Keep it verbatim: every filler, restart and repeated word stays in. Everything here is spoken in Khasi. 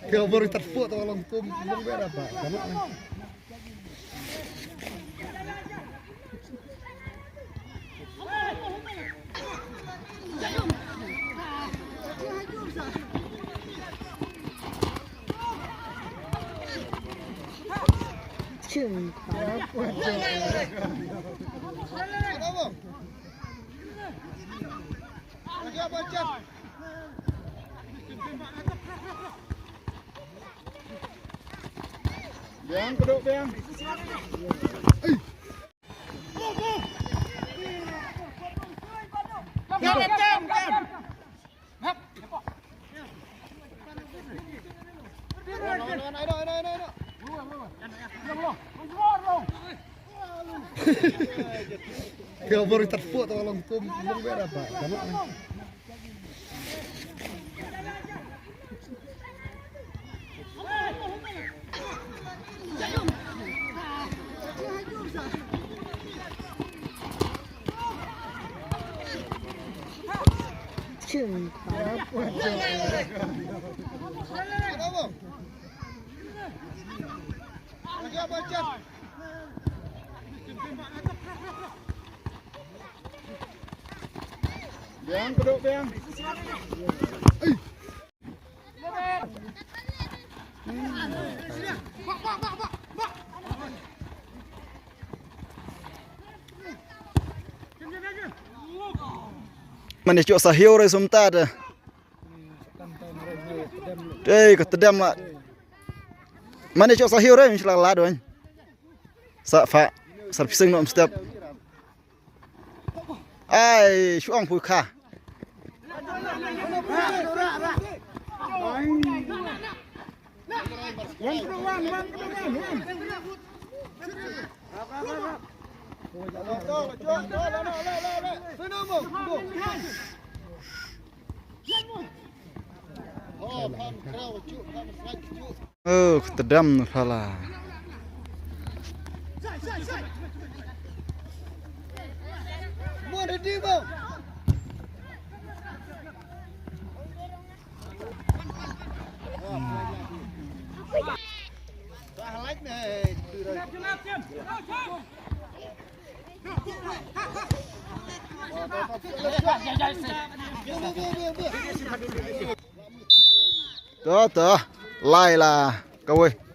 Ka bor tat fu ta long tum long bera ba. Biang, kedok biang. Ka bor tat fu ta long tum long bera ba. Biang, kedok biang. Mane chok sa hiu re sumta de. Dei ka tedam ma. Mane chok sa hiu re min shlak la doin. Sa fa sar pising nom step. Ai, shuang phu kha. Oh, ka tedam phala. To to. Lai la kawei.